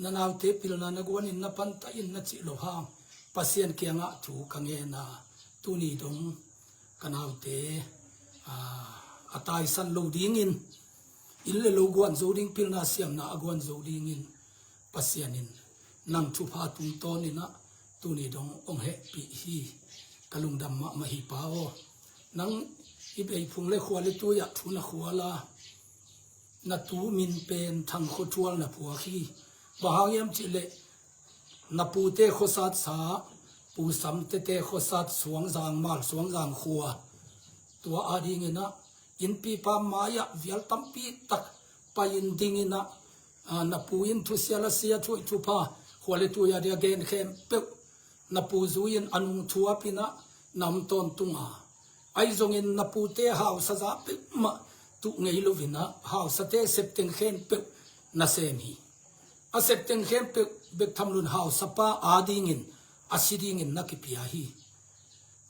na naute pilna na guanin na pantah in na cih loh hang Pasian kiangah thu ka ngen a, tuni dong ka naute, a, a taisan lo dingin, inn le lo guan zo ding, pilna siamna a guan zo dingin Pasian in nang thupha tungtawnin ah tuni dong hong hehpih hi. Ka lungdam mahmah hi pa aw. Nang i beiphung le khua le tui ah thu na khual a, na tu min pen Thang Khua Thual na phuak hi. Bang hang hiam cih leh na pute khuasat sa, Pu Sam Tete khuasat Suangzang, Mal Suangzang khua, tua adingin ah innpipa mai-ah vial tampi tak pai-in dingin ah, a, na pu in thusia lasia, thuhoih thupha khua le tui a dia gen khempeuh na pu zui-in a nung thuapin ah na om tawntung a, ahi zongin na pute hausa za peuhmah tuh ngei loin ah hausate septeng khempeuh na sem hi. A septeng khempeuh bek tham loin hausapa adingin a si dingin na kipia hi.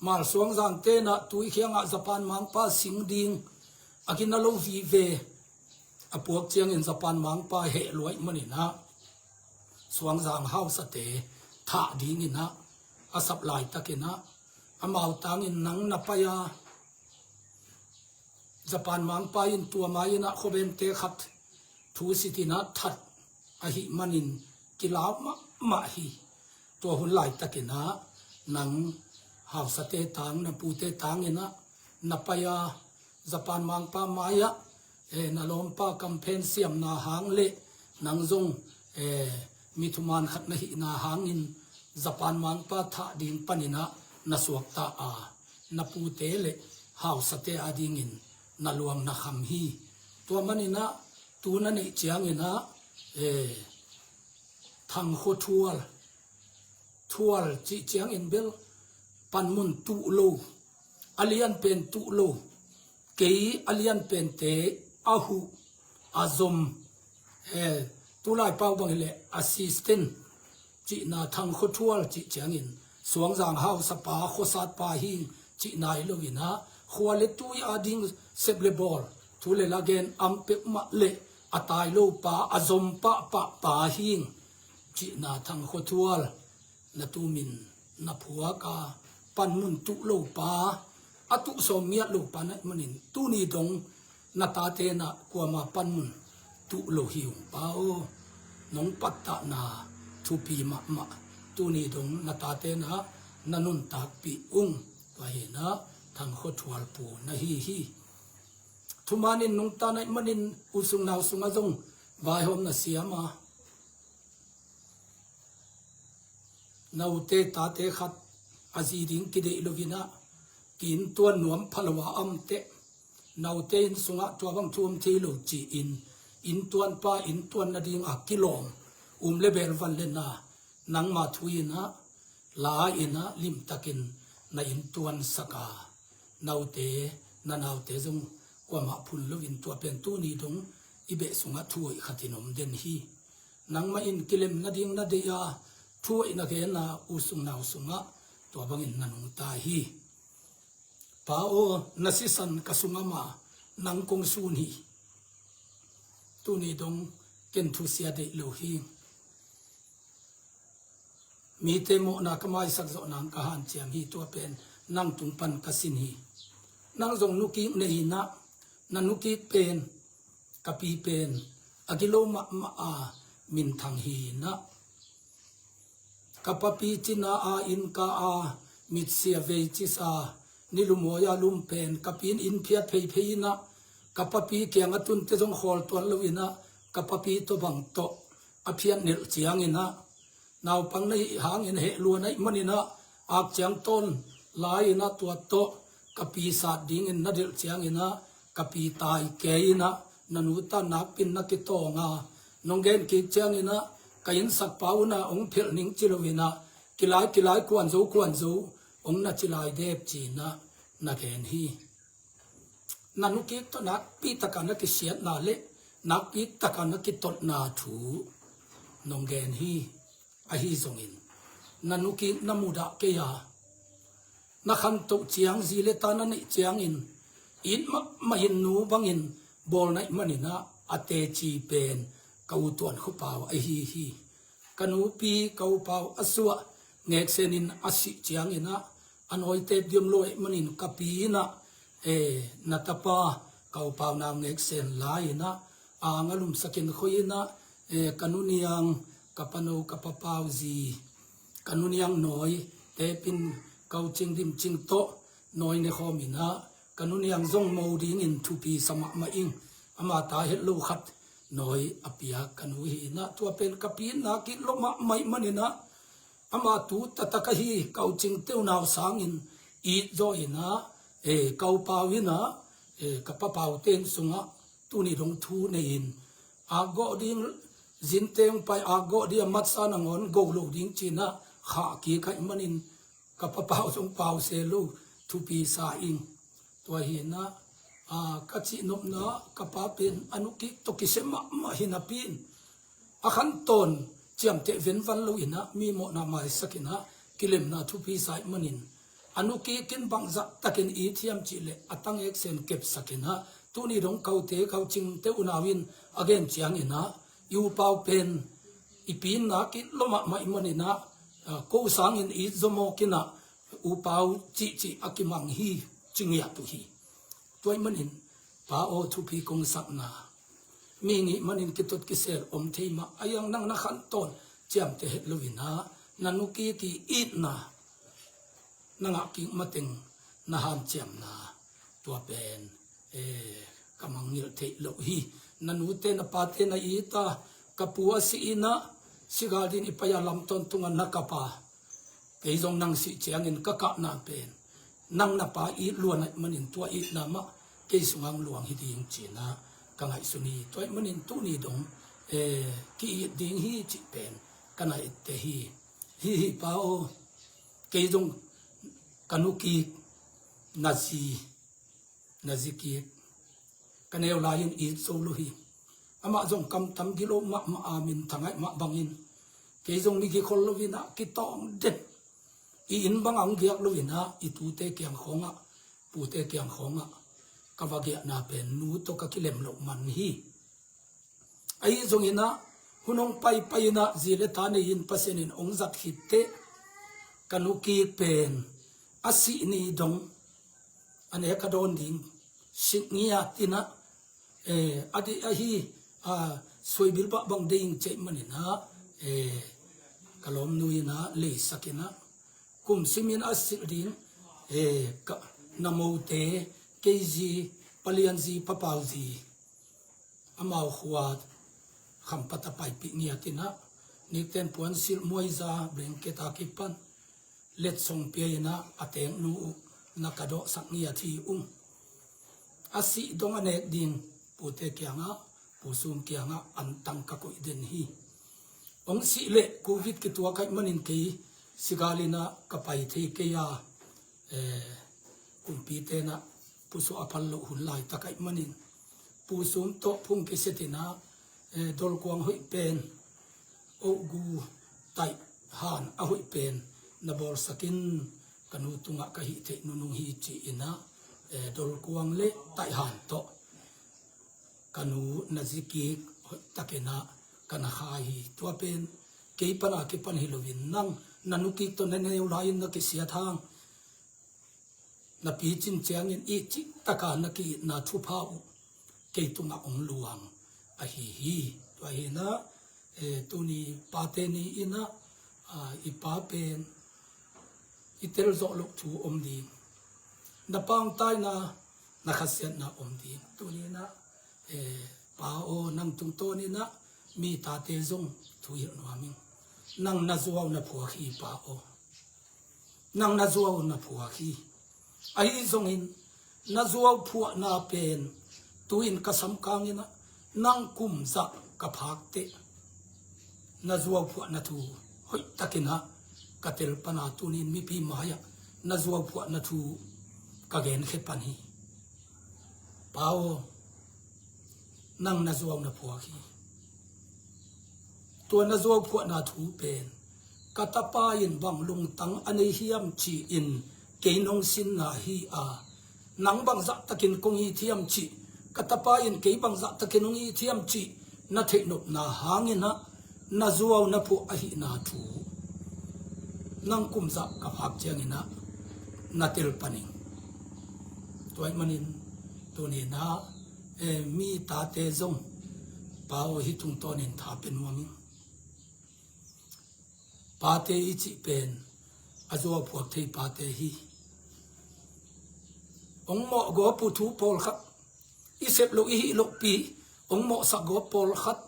Mal Suangzang ten ah tui khiangah Japan mangpa sing ding a gina lo vive, a puak ciangin Japan mangpa heh lua ahih manin ah Suangzang hausate thah dingin ah a sap laitakin ah, amau tangin nang na pai a, Japan mangpa in tua mai-in ah khuabemte khat thu sitin ah that ahih manin kilau mahmah hi. Tua hun laitakin ah nang hausate tang, na pute tangin ah na pai a, Japan mangpa mai-ah, eh, na lawmpa kamphen siamna hang le nang zong, eh, mi thuman khat na hihna hangin Japan mangpa thah ding panin ah na suakta a, na pute le hausate adingin na luang na kham hi. Tua manin ah tu na neih ciangin ah, eh, Thangkhua Thual, Thual cih ciangin bel panmun tuh lo, a lianpen tuh lo, kei a lianpente a huh, a zom, eh, tulai pau bang hileh assistant cihna, Thangkhua Thual cih ciangin Suangzang hausapa, khuasatpa hing cihna hi loin ah, khua le tui ading sep le bawl, thu le la gen am peuhmah le a tai lo pa, a zom pahpah pa hing cihna, Thangkhua Thual na tumin na phuak a, panmun tuh lo pa, a tuh sawm miat lo pa na hih manin tuni dong na tate in ah kuama panmun tuh lo hi ung pa aw. Nong pattahna thupi mahmah, tuni dong na tate in ah na nuntakpih ung. Tua hi in ah Thangkhua Thual pu na hi hi. Thumanin nungta na hih manin u sung nau sungah zong vaihawm na siam a, na ute tate khat a zi ding kideih loin ah ki-inntuan nuam pha lo a amteh, na ute inn sungah tua bang thu om thei lo ci-in inntuanpa inntuan nading a kilawm um le bel van le na, nangma thu in ah, la in ah limtakin na inntuansak a, na ute, na naute zong kuamah phun loin tua pen tuni dong i beh sungah thu hoih khatin om den hi. Nangmah in kilem nading na deih a, thu hoih na gen a, u sung nau sungah tua bangin na nungta hi. Pa aw, na sisan ka sung ama, nang kong sun hi. Tuni dong ken thusia deih lo hi. Mite mawhna ka maisak zawh nang ka hanciam hi, tua pen nang tung pan ka sin hi. Nang zong nukik nei in ah, na nukik pen, ka pi pen a gilo mahmah a minthang hi in ah, ka papi cina a innka a mitsia vei cisa, ni lumawi a lum pen ka pi in inn phiat pheiphei in ah, ka papi kiangah tunte zong khawl tuan lo in ah, ka papi tawh bang tawh a phiat nelh ciangin ah, naupang na hih hangin heh lua na hih manin ah, ak ciang tawn lai in ah tua tawh ka pi sat dingin na delh ciangin ah, ka pi tai kei in ah, na nu tan nakpi in na kitawng a, nong gen kik ciangin ah, ka innsakpa un ah hong phelh ning ci lo in ah, kilai kilai, kuan zo kuan zo hong na ci lai dep ci in ah na gen hi. Na nukik tawh nakpi taka na kisiatna le nakpi taka na kitotna thu nong gen hi. Ahi zongin na nukik na mudah kei a, na khantoh ciang, zi le ta na neih ciangin it mahmah in, nu bangin bawl na hih manin ah a teci pen ka u Tuan Khua Pau ahi hi. Ka nupi ka u Pau a suah, ngeksen in a sih ciangin ah, a nawi tep diam lo ahih manin ka pi in ah, eh, na tapa ka u Pau nau ngeksen lai in ah, ang a lumsak in khoi in ah, eh, ka nu Niang, ka pano, ka pa Pau zi, ka nu Niang nawi tep in ka u Cing Dim Cing tawh nawi ne khawm in ah, ka nu Niang zong mo dingin thupi sa mahmah ing. Ama ta het lo khat nawi a piak ka nu hi in ah, tua pen ka pi in nakit lawmah ahih manin ah, ama tu taktak ahi ka u Cingte unau sangin it zaw in ah, eh, ka u Pau in ah, eh, ka pa Paute inn sungah tuni dong thu nei in, akgawh ding, zinte hong pai akgawh ding a matsa nangawn go lo ding ci in ah khah kik ahih manin, ka pa Pau zong pause lo thupi sa ing. Tua hi in ah, a, ka cih nopna, ka pa pen a nukik tawh kisia mahmah hi napi in, a khantawn ciamteh venvan lo in ah, mi mawhna maisak in ah kilemna thupi sa ahih manin, a nukik in bangzah takin it hiam cih leh a ta ngeksen kepsak in ah, tuni dong ka ute ka u Cingte unau in a gen ciangin ah, i u Pau pen i pi in na ki lo mahmah i manin ah, ah, ko sangin it zaw mawk in ah, upau cihcih a kimang hi, ci ngiat uh hi. Tua ahih manin, Pa aw, thupi kong sakna, mi nih manin kitot kisel om thei mah a, ahi zong nang na khantawn ciamteh het lo in ah, na nu kik i itna na ngah kik mateng na hanciamna, tua pen, eh, ka mangngilh theih loh hi. Na nute na pate na it a, ka pu a si in ah, Sigaldi in i pai a, lam tawntungah na kap a, kei zong nang sih ciangin ka kahna pen nang na pa it luan ahih manin tua itna mah kei sungah hong luang hi ding ci-in ah ka ngaihsun hi. Tua ahih manin tuni dong, eh, ki-it ding hi cih pen ka na etteh hi. Hi hi, Pa aw, kei zong ka nu kik, na zi, na zi kik, ka neu lai-in it zo lo hi. Amah zong kamtam gilo mahmah a, minthang ahih mah bangin, kei zong mi gikhol lo in ah, kitawng den, i inn bangah hong giak lo in ah, i tute kiang khawngah, pute kiang khawngah ka va giahna pen nu tawh ka kilem loh man hi. Ahi zongin ah, hun hong paipai in ah, zi le ta nei in Pasian in hong zat khit teh, ka nu kik pen a sih ni dong a nek a dawn ding, sih ngiat in ah, eh, a dih ahi, ah, suaibil bah bang ding ci ahih manin ah, eh, ka lawmnu in ah leisak in ah, kum simin a silh ding, eh, ka, na mote, kei zi, Pa Lian zi, Pa Pau zi, amau khua Khampat ah paipih ngiat in ah, nikten puansilh muaiza blanket a kipan letsong pia in ah, a teeknu uh na ka dawhsak ngiat hi ung. A sih dong a nek ding pute kiangah, Pu Sum kiangah antang ka koih den hi. Hong sih leh Covid kituak ahih manin kei Sigaldi in ah ka pai thei kei a, eh, kumpite in ah pusuah a phal loh hun laitak ahih manin, Pu Sum tawh phung kiset in ah, eh, dolkuang hoih pen, ohgu taih han a hoih pen na bawlsak in, ka nu tungah ka hih theih nunung hi ci-in ah, eh, dolkuang le taih han tawh ka nu na zi kik hoihtak in ah ka na khai hi. Tua pen kei pan a kipan hi loin, nang na nu kik tawh na neu lai-in na kisiat hang, na picin ciangin i cihtak a na ki-itna thupha uh kei tungah hong luang ahi hi. Tua hi in ah, eh, tuni Pate Ni in ah, ah, i pa pen i tel zawh loh thu om ding, na pangtaina, na khasiatna om ding. Tuni in ah, eh, Pa aw, nang tungtawn in ah mi tate zong thu hilh nuam ing. Nang na zuau na phuak hi, Pa aw. Nang na zuau na phuak hi. Ahi zongin na zuau phuahna pen tu-in ka samkang in ah, nang kum zah ka phak teh, na zuau phuahna thu hoihtak in ah ka tel pan a, tuni-in mipi mai-ah na zuau phuahna thu ka genkhia pan hi. Pa aw, nang na zuau na phuak hi. Tua na zuau phuahna thu pen ka tapa in bang lungtang a nei hiam ci-in kei nong sinna hi a, nang bang zahtakin kong it hiam cih, ka tapa in kei bang zahtakin hong it hiam cih na theihnopna hangin ah, na zuau na phuah ahihna thu nang kum zah ka phak ciangin ah na tel pan ing. Tua ahih manin tuni in ah, eh, mi tate zong, Pa aw, hih tungtawnin tha pe nuam ing. Pate i cih pen a zuau phuak thei pate hi. Hong mawh gawp uh thu pawlkhat, i sep loh i hih lohpi hong mawhsak gawp pawlkhat,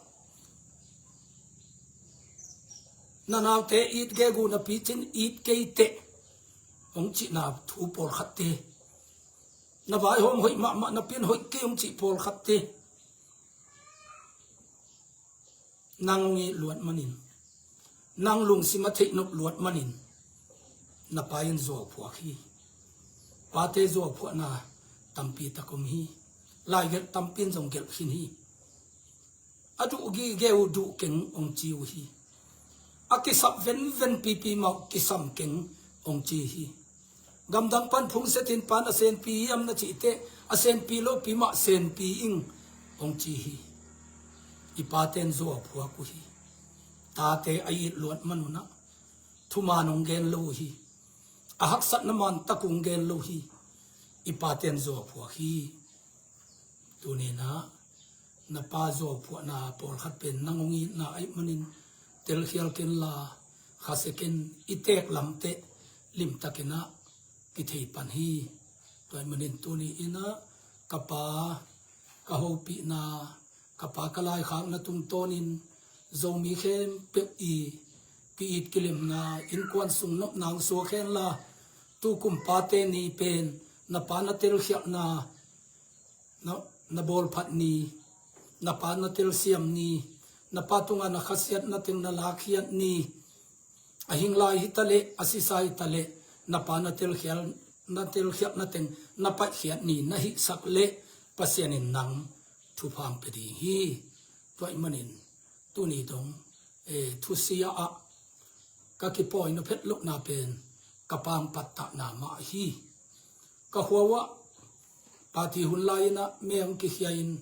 na naute it gegu na picin it kei teh hong cihna thu pawlkhatte, na vaihawm hoih mahmah, na pian hoih kei hong cih pawlkhatte, nang hong it luat manin, nang lungsim a theihnop luat manin na pa in zuau phuak hi. Pate zuau phuahna tampi tak om hi. Laigelh tampi in zong gelh khin hi. A duh gige uh duh keng hong ci uh hi. A kisap venven pipi mah uh kisam keng hong ci hi. Gamdang pan phung setin pan a senpi hiam na cih teh, a senpi lopi mah senpi ing hong ci hi. I paten zuau phuak uh hi. tate a it luat man un ah thuman hong gen lo uh hi. A haksatna man tak hong gen lo uh hi. I pate'n zuauphuak hi. Tuni-in ah na pa zuauphuahna pawlkhat pen nang hong itna ahih manin telkhial ken la, khasia ken, i teek lamteh limtakin ah kithei pan hi. Tua ahih manin tuni-in ah ka pa ka hopihna, ka pa ka laikhakna tungtawnin Zomi khempeuh i ki-it kilemna, innkuan sung nopna hong suak hen la, tukum Pate' Ni pen na pa na telkhialhna, na, na bawlphat ni, na pa na telsiam ni, na pa tungah na khasiatna teng na lakkhiat ni, a hing lai hi ta leh, a sisa hi ta leh, na pa na telkhial, na telkhialhna teng na paihkhiat ni na hihsak leh Pasian in nang thupha hong pia ding hi. Tua ahih manin tuni dong, eh, thusia ah ka kipawi nop het lohna pen ka pa hong pattahna mah hi. Ka khua uh ah party hun lai-in ah me hong kikhia-in,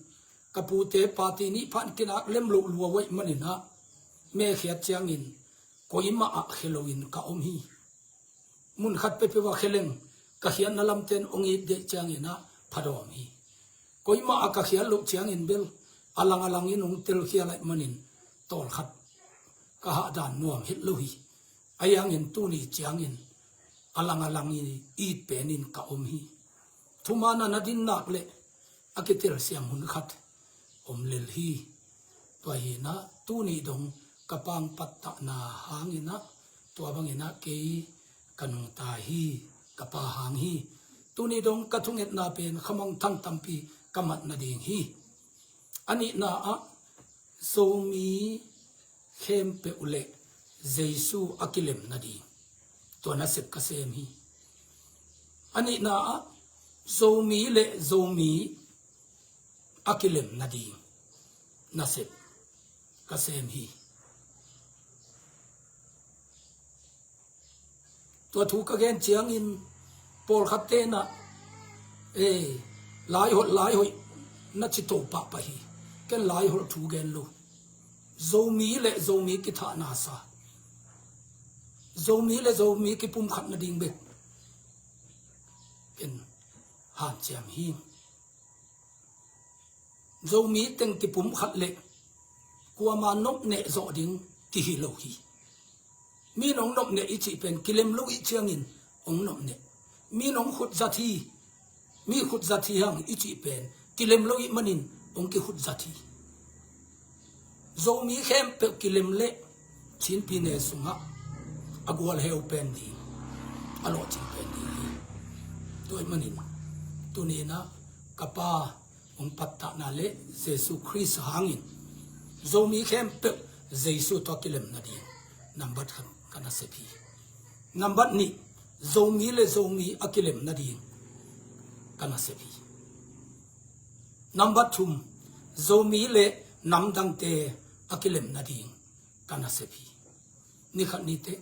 ka pute party nih phan kinak lem loh lua uh ahih manin ah me khiat ciangin koimah ah khia loin ka om hi. Mun khat peuhpeuh ah khia leng ka khiatna lamte'n hong it deih ciangin ah phadawm hi. Koimah ah ka khiat loh ciangin bel a lang a langin hong telkhial ahih manin tawlkhat ka hahdan nuam het lo hi. Ahi hangin tuni ciangin a lang a langin it penin ka om hi. Thuman a na din nak leh a kitelsiam hun khat om lel hi. Tua hi-in ah tuni dong ka pa hong pattahna hangin ah tua bangin ah kei ka nungta hi, ka pa hang hi. Tuni dong ka thungetna pen khamangthang tampi ka mat nading hi. A nihna ah Zomi khempeuh leh Jesu a kilem nading tua nasep ka sem hi. A nihna ah Zomi leh Zomi a kilem nading nasep ka sem hi. Tua thu ka gen ciangin pawlkhatte'n ah, eh, laiholh, laiholh na ci to pahpah hi. Ken laiholh thu gen lo. Zomi leh Zomi kithahna sa, Zomi leh Zomi kipumkhat nading bek ken hanciam hi. Zomi teng kipumkhat leh kuama nopneh zawh ding kihi lo hi. Mi'n hong nopneh i cih pen kilem lo i cih ciangin hong nopneh. Mi'n hong khutzat hi, mi khutzat hi hang i cih pen kilem lo i hih manin hong kikhutzat hi. Zomi khempeuh kilem leh Chin pyine sungah a gualheu pen ding, a lawhcing pen ding hi. Tua ahih manin tuni-in ah ka pa hong pattahna leh Jesu Khrist hangin Zomi khempeuh Jesu tawh a kilem nading nambat khat ka nasep hi. Nambat nih, Zomi leh Zomi a kilem nading ka nasep hi. Nambat thum, Zomi leh namdangte a kilem nading ka nasep hi. Nikhat niteh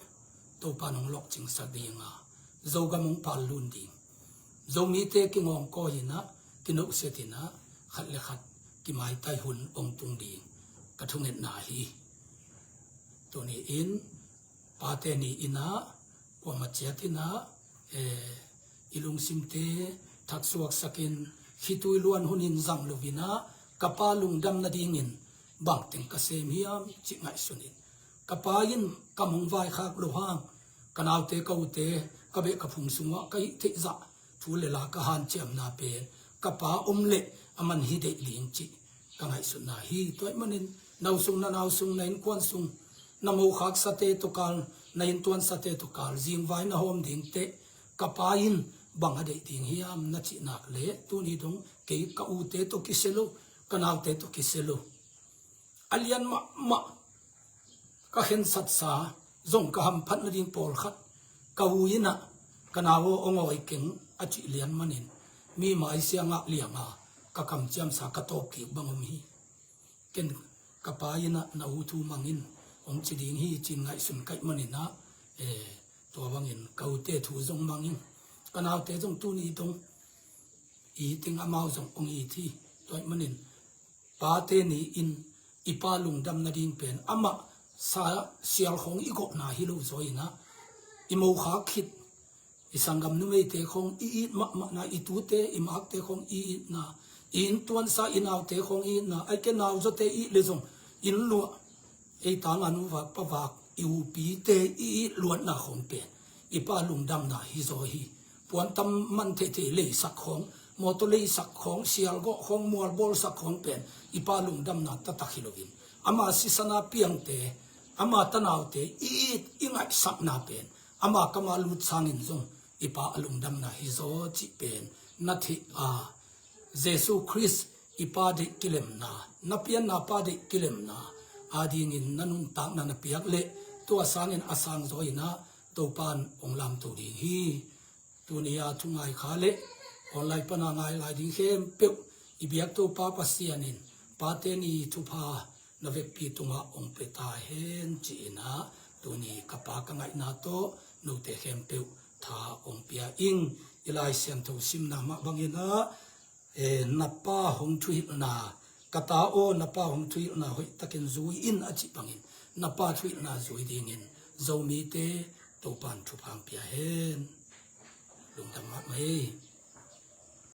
Topa'n hong lawhcingsak ding a, Zogam hong pallun ding, Zomite kingawngkawi-in ah, kinohset-in ah, khat leh khat kimaitai hun hong tung ding ka thungetna hi. Tuni-in Pate' Ni-in ah kuamah ciat-in ah, eh, i lungsimte thaksuaksakin, khitui luan hunin zang loin ah ka pa lungdam nadingin bangteng ka sem hiam cih ngaihsunin, ka pa in kam hong vaikhak loh hang, ka naute ka ute, ka beh ka phung sungah ka hih theih zah thu leh la ka hanciamna pen ka pa om leh aman hi deih ding cih ka ngaihsutna hi. Tua ahih manin na u sung, na nau sung, na innkuan sung, na mokhak sate tawh kal, na inntuan sate tawh kal, zingvai na hawm dingteh ka pa in bang a deih ding hiam na cih nak leh, tuni dong kei ka ute tawh kisia lo, ka naute tawh kisia lo, a lian mahmah ka khensatsa zong ka hamphat nading pawlkhat ka u in ah, ka nau aw, hong awi keng a cih lian manin mi maisia ngak lianga ka kamciamsa ka tawp kik bang om hi. Ken ka pa in ah na u thu mang in hong ci ding hi ci-in ngaihsun ka hih manin ah, eh, tua bangin ka ute thu zong mang in, ka naute zong tuni dong it ing, amau zong hong it hi. Tua ahih manin Pate' Ni-in i pa lungdam nading pen amah sa sial khawng i gawhna hi lo zaw inah, i mokhak khit i sanggam numeite khawng i it mahmahna, i tute i makte khawng i itna, i inntuansa i naute khawng i itna, aike nauzawte i it le zong inn luah, ei tanga nuvak pavak i upite i it luatna khawng pen i Pa lungdamna hi zaw hi. Puantam man theithei leisak khawng, mawtaw leisak khawng, sialgawh khawng, mualbawlsak khawng pen i Pa lungdamna taktak hi loin, ama sisana piangte, ama tanaute i it i ngaihsakna pen ama kama lut sangin zong i Pa a lungdamna hi zaw cih pen na theih a, Jesu Khrist i Pa deih kilemna, na pianna Pa deih kilemna adingin na nuntakna na piak leh, tua sangin a sang zaw inah Topan hong lamto ding hi. Tuni a thu ngai kha le online pana ngai lai ding khempeuh i biak Topa Pasian in pate ni thupha na vekpi tungah hong pia ta hen ci-inah, tuni ka Pa ka ngaihna tawh note khempeuh tha hong pia ing. I Lai Siangtho simna mah banginah, eh, na Pa hong thuhilhna, ka ta aw, na Pa hong thuhilhna hoihtakin zui in a cih bangin na Pa thuhilhna zui dingin Zomite Topan thupha hong pia hen. Lungdam mahmah hi.